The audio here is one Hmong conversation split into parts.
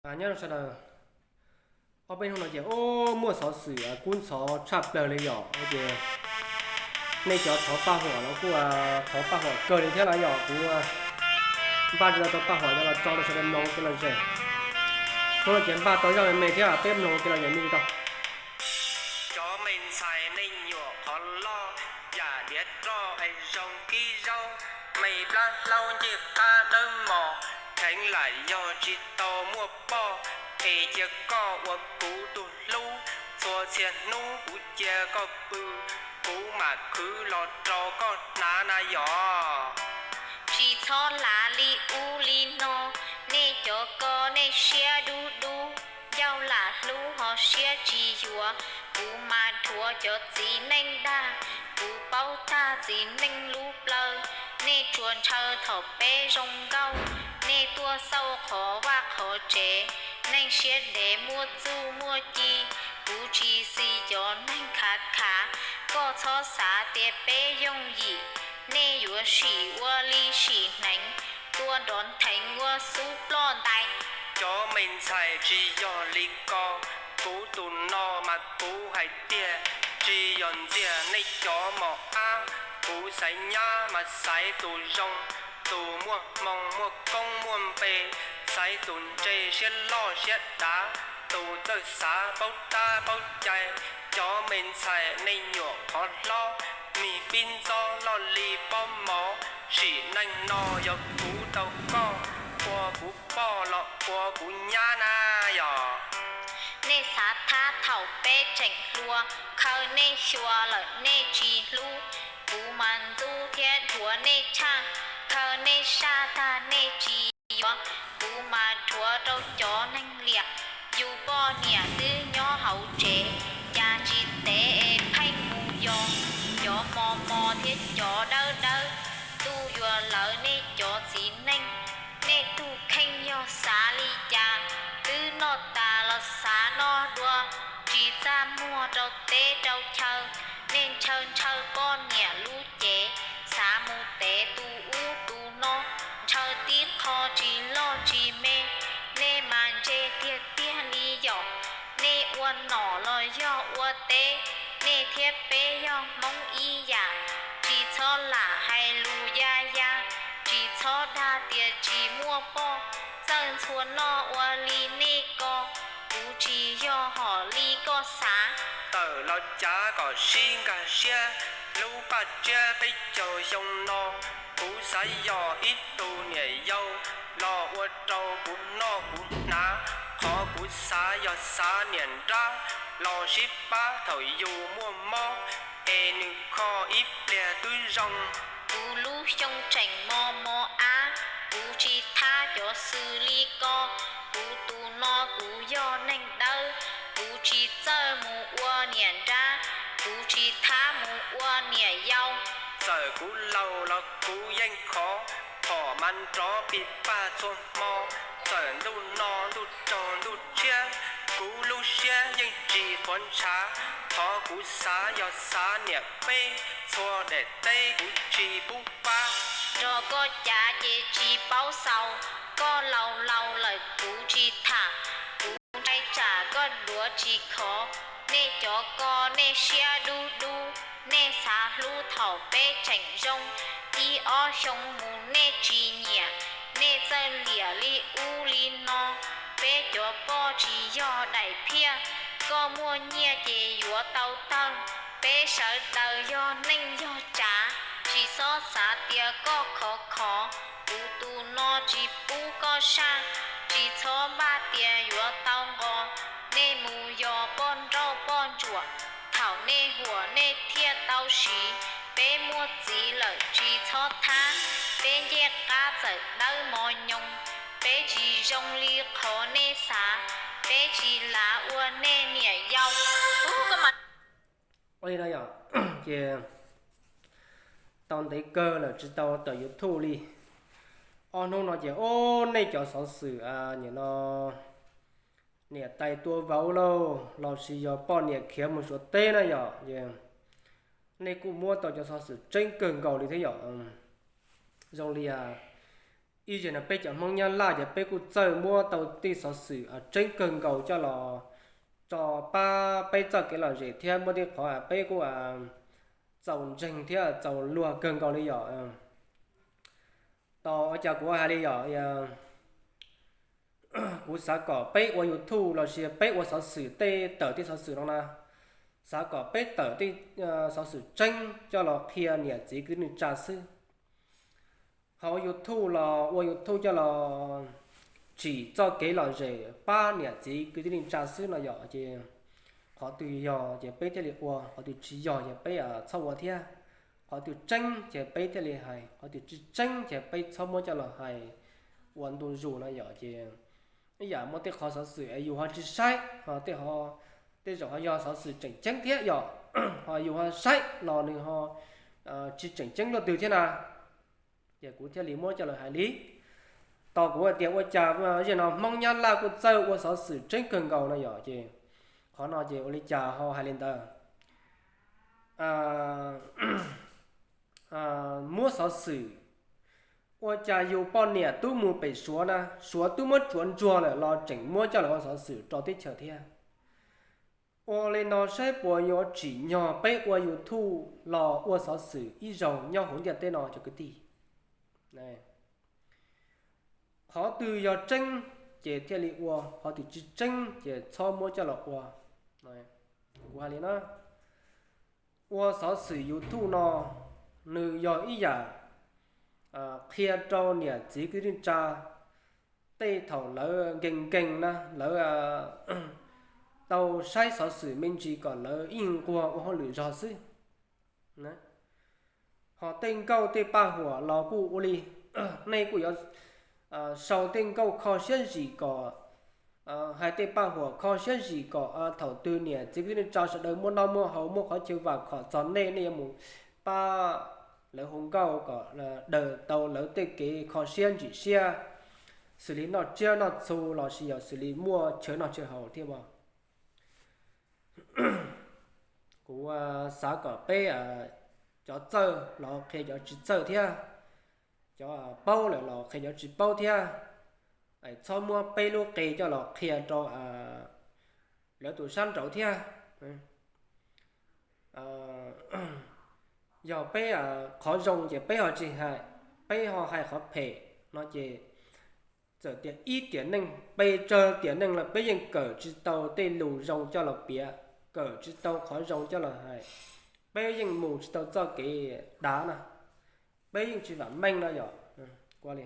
Nyob zoo sawv daws, ob peb hnub no ces muaj xov xwm kub ntxhov tshaj plaws li yom, ces nej cov thov paj huam los kuj thov paj huam kawg li thiab los yog kuv npaj tsis tau rau paj huam no los tso rau sawv daws mloog kev lom zem. Hnub no ces npaj tau zaj me me thiab peb mloog kev lom zem me li tau. Cov me ntxhais nej nyuam qhov loj, yam diav roj es zoo kib zaub, me plab hlaub ncej qab dawb mos, dheev lam yog tsis tau muaj poj, es cia koj ua kuv tus hlub, txhua txhia hnub kuv cia koj pw, kuv mam khwv los rau koj hnav na yom. Tsis txhob lav li ub li no, nej cov ko nej siab dub dub, ncauj lam hlub ho siab tsis yuav, kuv mas dhuav cov txiv neej dag, kuv paub tag txiv neej lub plawv, nej tsuas ntshaw thaum peb zoo nkauj, nej tuaj xauj qhov vaj qhov tsev, neeg siab dev muaj txuj muaj ci, kuv tsis xis cov neeg khav khav, koj txhob xav tias peb yooj yim, nej yuav sim ua li sim hneev, tua nrov ntheev ua xub ploj ntais. Cov me ntxhais tsis yog li ko, kuv tus no mas kuv hais tiag, tsis yog ntxias nej cov mos ab, kuv xaiv nyab mas xaiv tus zoo, tus muaj hmoo muaj koob muaj npe, xaiv tus ntse siab loj siab dav, tus txawj xav paub tab paub cai. Cov me ntxhais nej nyuam qhov hlob, mis pib ntxob loj li pob mov, sim neej no yog kuv tau koj, ua kuv poj los ua kuv nyab na yom. Nej xav thab thaum peb tseem hluas, khaws nej xyuas lawm nej tsis hlub, kuv mas ntxub thiab dhuav nej tshaj, khaws nej saj tag nej tsis yuav, kuv mas dhuav rau cov neeg liam, yus poj niam twb nyob hauv tsev, cas tsis tev es pheej mus yos, cov mos mos thiab cov dawb dawb, ntuj yuav lawv nej cov txiv neej, nej tug kheej yog xav li cas, twb noj tas los xav noj dua, tsis txaj muag rau teb rau chaw, nej ntshaw ntshaw poj niam lub cev, xav mus tev tus ub tus no, ntshaw tib qho tsis loj tsis me, nej mas ntse tiag tiag li yom, nej ua nom los yog ua teb, nej thiab peb yog Hmoob ib yam, tsis txhob lam hais lus ya ya, tsis txhob dag tias tsis muaj poj, txawj ntxhua noj ua li nej ko, kuv tsis yog hom li koj xav. Tawm los cav kom sib nkag siab, lub paj tsiab peb caug xyoo no, kuv xav yos ib tug niam yau, los ua rau kuv noj kuv hnav, qhov kuv xav yog xav niam nrab, los sib pab thaum yus muaj mob, es nws kho ib pliag twb zoo. Kuv lub xyoo tseem mos mos ab, kuv tsis thab cov xws li ko, kuv tus no kuv yog neeg dawb, kuv tsis txawj mus ua niam nrab, kuv tsis thab mus ua niam yau. Txawm kuv laus los kuv yeej khov, phom mas nrov pis paj txhua hmo, txawm ntuj no ntuj raug ntuj tshiab, kuv lub siab yeej tsis quav ntshav, qhov kuv xav yog xav niam peb, txhua daim teb kuv tsis pub pab. Nrog koj cav ces tsis paub xaus, koj laus laus lawm kuv tsis tham, kuv ntshai tsam koj duav tsis khov, nej cov ko nej siab dub dub, nej xav hlub thaum peb tseem zoo, ib ob xyoo mus nej tsis nyiam, nej txawj liam li ub li no, peb cov poj tsis yog daim phiaj, koj muaj nyiaj ces yuav tau tawg, peb sawv daws yog neej yog tsav, tsis txhob xav tias koj khov khov, kuv tus no tsis pub koj saj, tsis txhob npaj tias yuav tau nqos, nej mus yos poj nrauj poj ntsuam, thaum nej huam nej thiaj tau siv, peb muaj txiv lawm tsis txhob thab, peb ncej qab txawm dawb mos nyoos, peb tsis zoo li qhov nej xav, peb tsis lav ua nej niam yau. Ua li no yom, ces tau ntev kawg lawm tsis tau tawm YouTube li. Ob hnub no ces ob nej cov xov xwm nim no niam tais tua vauv lauj, los sis yog poj niam khiav mus Suav teb na yom, nej kuj muab tau cov xov xwm tseeb kawg nkaus li thiab yom. Zoo li Ib zaug no peb cov Hmoob Nyab Laj ces peb kuj txawj muab tau tej xov xwm tseeb kawg nkaus coj los tso pab peb txoj kev lom zem thiab muaj tej qhov peb kuj txaus ntseeg thiab txaus luag kawg nkaus li yom. Tau ua cas kuv hais li yom, kuv xav kom peb ua YouTube los sis peb ua xov xwm tej tawm tej xov xwm no na, xav kom peb tawm tej xov xwm tseeb coj los qhia niam txiv kwv tij neej tsa xwb. Ho ua YouTube los ua YouTube coj los tsim txoj kev lom zem pab niam txiv kwv tij neej tsa xwb no yom, ces qhov twg yog ces peb thiaj li ua, qhov twg tsis yog ces peb txhob ua thiab. Qhov twg tseeb ces peb thiaj li hais, qhov twg tsis tseeb ces peb txhob muab coj los hais ua ntu zus no yom. Ces ib yam muaj tej qhov xov xwm es yus ho tsis saib, tej zaum ho yog xov xwm tseem ceeb thiab yom, ho yus ho saib los nws ho tsis tseem ceeb luaj twg thiab na, ces kuv thiaj li muab coj los hais li. Tos kuv hais tias ua cas zaum no Hmoob Nyab Laj kuj txawj ua xov xwm tseeb kawg nkaus no yom, ces qhov no ces ua li cas ho hais li ntawd. Muab xov xwm, ua cas yus poj niam twb mus pem Suav na, Suav twb muab tsuav ntsuag lawm los tseem muab coj los ua xov xwm rau teb chaws thiab. Ua li no saib puas yuav tsim nyog peb ua YouTube los ua xov xwm ib zaug nyob hauv ntiaj teb no cov kwv tij. Qhov twg yog tseeb ces thiaj li ua, qhov twg tsis tseeb ces txhob muab coj los ua. Kuv hais li na, ua xov xwm YouTube no nws yog ib yam qhia rau niam txiv kwv tij neej tsa tej thaum lawv nkees nkees na, lawv tau saib xov xwm me ntsis kom lawv yeej nquag ua hauj lwm zog xwb. Ho tej nkauj tej paj huam los kuj ua li, nej kuj yuav sau tej nkauj kho siab zim kom, hais tej paj huam kho siab zim kom thaum twg niam txiv kwv tij neej tsa sawv daws muaj noj muaj haus muaj qhov chaw vam khom txog nej, nej yuav mus pab lawv hu nkauj kom daws tau lawv tej kev kho siab ntsim siab, xws li noj tsiab noj txhu los sis yog xws li muaj chaw noj chaw haus thiab as. Kuv xav kom peb cov txawj los qhia cov tsis txawj thiab, cov paub lawm los qhia cov tsis paub thiab, txhob muab peb lub qe coj los qhia rau lawv tus sab nraud thiab. Yog peb qhov zoo ces peb ho tsis hais, peb ho hais qhov phem no ces txawm tias ib tiam neej pes tsawg tiam neej los peb yeej kawm tsis tau tej lus zoo coj los piav, kawm tsis tau qhov zoo coj los hais, peb yeej mus tsis tau txoj kev dav na, peb yeej tsis vam meej no yom. Kuv li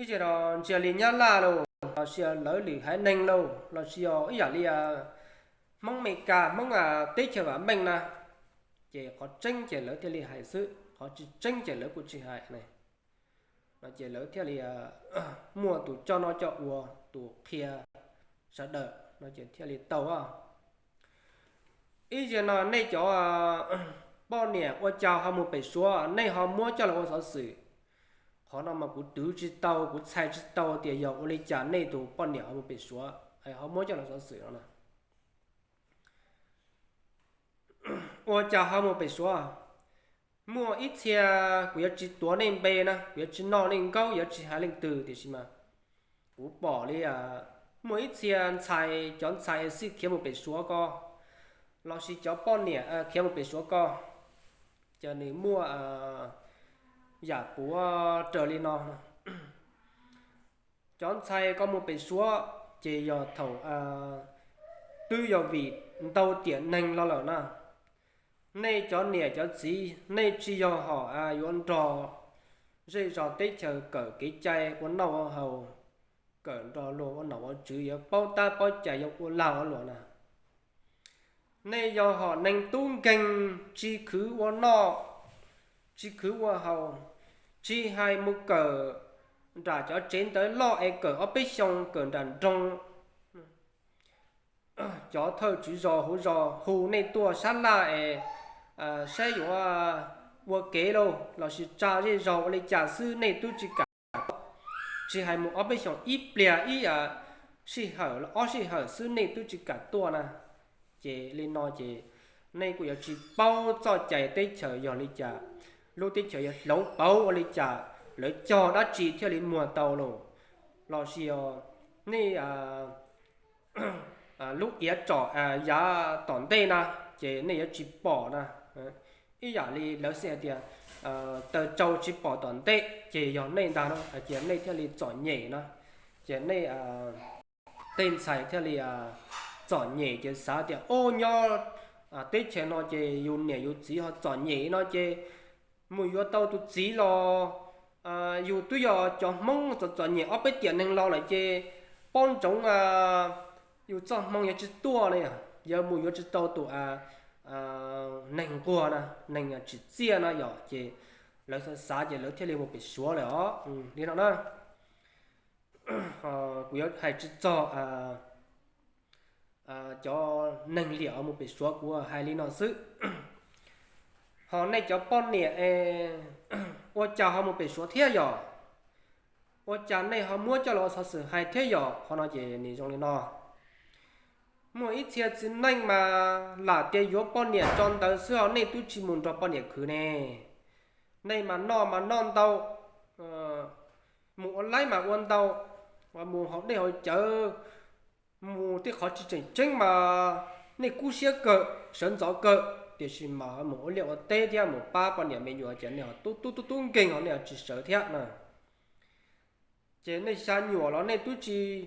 ib zaug no ntsia li Nyab Laj lauj, los sis lawv lwm haiv neeg lauj, los sis ib yam li Hmoob Amelikas, Hmoob teb chaws vam meej na, ces qhov tseeb ces lawv thiaj li hais xwb, qhov tsis tseeb ces lawv kuj tsis hais ne. No ces lawv thiaj li muaj tus coj noj coj ua, tus qhia sawv daws no ces thiaj li tau. Ib zaug no nej cov poj niam ua cas ho mus pem Suav, nej ho muab coj los ua xov xwm. Qhov no mas kuv twv tsis tau, kuv txhais tsis tau tias yog ua li cas nej tus poj niam ho mus pem Suav es ho muab coj los xov xwm no na. Ua cas ho mus pem Suav? Muaj ib txhia, kuv yuav tsis tuav nej npe na, kuv yuav tsis noj nej nkaub, yuav tsis hais leej twg, tiam sis mas kuv pom li muaj ib txhia ntxhais, cov ntxhais xij khiav mus pem Suav ko, los sis cov poj niam khiav mus pem Suav ko, ces nws muaj yam puav raws li no. Cov ntxhais ko mus pem Suav ces yog thaum twb yog vim ntau tiam neeg los lawm na. Nej cov niam cov txiv, nej tsis yog hom yuav nrog zej zos teb chaws kawm kev cai ua noj ua haus, kawm nrog luag ua nom ua tswv yuav paub tab paub cai yuav ua lag ua luam na. Nej yog hom neeg tub nkeeg, tsis khwv ua noj, tsis khwv ua haus, tsis hais mus kawm nram cov tsev ntawv loj es kawm ob peb xyoos kawm nram nroog, cov thawj tswv zos hauv zos hu nej tuaj sab laj es saib yuav ua kev lauj los sis tsa zej zog ua li cas xwb nej twb tsis kam tuaj. Tsis hais mus ob peb xyoos, ib pliag ib sij hawm los ob sij hawm xwb nej twb tsis kam tuaj na. Ces li no ces nej kuj yuav tsis paub txoj cai teb chaws yog li cas, lub teb chaws yuav hloov pauv ua li cas, lawv cog dab tsi thiaj li muag tau los, los sis nej lub iav tsom yav tom ntej na, ces nej yuav tsis pom na. Ib yam li lawv xij hais tias taws tsau tsis pom tom ntej, ces yog nej ntag no, hais tias nej thiaj li txom nyem na. Ces nej tej ntxhais thiaj li txom nyem ces xav tias, o, nyob teb chaws no ces yus niam yus txiv ho txom nyem no ces mus yuav tau tus txiv los yus twb yog cov Hmoob txom txom nyem ob peb tiam neeg los lawm ces pob ntsoov yus txoj hmoo yuav tsis tuaj ne, yog mus yuav tsis tau tus neeg nquag na, neeg tsim txiaj no yom. Ces lawv xav xav ces lawv thiaj li mus pem Suav lawm os. Li no na, kuv yuav hais tsis txog cov neeg liam mus pem Suav, kuv hais li no xwb. Ho nej cov poj niam es ua cas ho mus pem Suav thiab yom? Ua cas nej ho muab coj los ua xov xwm hais thiab yom? Qhov no ces nws zoo li no. Muaj ib txhia txiv neej mas lam tias yuav poj niam tso ntawd xwb ho nej twb tsis mus nrog poj niam khwv ne. Nej mas noj mas noj ntau, mus ua laib mas ua ntau, mus haus dej haus cawv, mus tej qhov tsis tseem ceeb mas nej kub siab kawg, sawv ntxov kawg, tiam sis mas mus ua liaj ua teb thiab mus pab poj niam me nyuam ces nej ho tub tub tub tub nkeeg ho nej ho tsis sawv thiab na. Ces nej xya nyuam los nej twb tsis,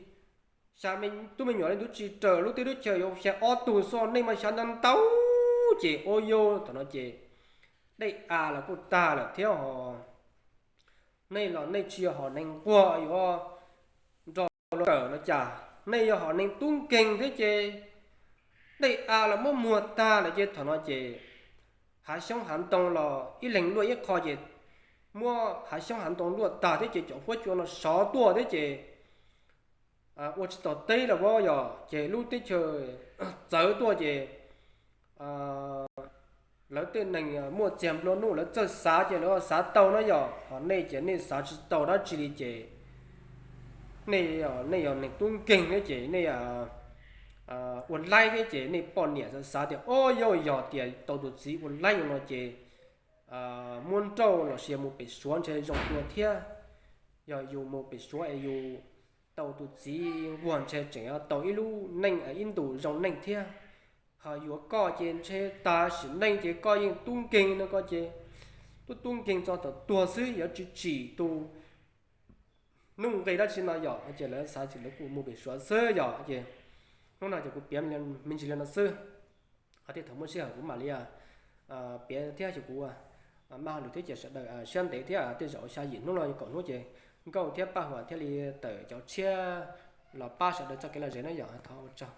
xya tub me nyuam nej twb tsis raws lub teb lub chaw, yuav xya ob tug xwb nej mas xya ntau ntau, ces ua yau thaum no ces dej av los kuj tag lawm thiab ho. Nej los nej tsis yog hom neeg nquag yuav nrog luag kawm no cas, nej yog hom neeg tub nkeeg thiab ces dej av los muab muag tag lawm ces thaum no ces hav xyoob hav ntoo los ib leeg luaj ib qho ces muab hav xyoob hav ntoo luaj tag thiab ces cov huab cua no sov tuaj thiab ces ua tsis tau teb los as yog ces lub teb chaws txawv tuaj ces lawv tej neeg muaj txiag nplua nuj lawv txawj xav ces lawv xav tau na yom. Ho nej ces nej xav tsis tau dab tsi li ces nej, nej yog neeg tub nkeeg thiab ces nej ua laib thiab ces nej poj niam xav xav tias, o, yog, yog tias tau tus txiv ua laib no ces muab nrauj los sis mus pem Suav ntshe zoo dua thiab. Yog yus mus pem Suav es yus tau tus txiv nquag ntshe tseem tau ib lub neej ib ntus zoo neej thiab. Ho yuav koj ces ntshe tas sim neej ces koj yeej tub nkeeg no koj ces tub tub nkeeg txog thaum tuag xwb, yuav tsis tsim tus nuj nqi dab tsi no yom. Ces lawv xav tias lawv kuj mus pem Suav xwb yom. Ces hnub no ces kuv piav me ntsis li no xwb. Tej thaum muaj sij hawm kuv mam li piav thiab ces kuv maj hauj lwm thiab ces sawv daws siab ntev thiab tej zaum xya yim hnub no kaum hnub ces Nkauj thiab Paj Huam thiaj li tawm cov tshiab los pab sawv daws txoj kev lom zem na yom. Thov ua tsaug.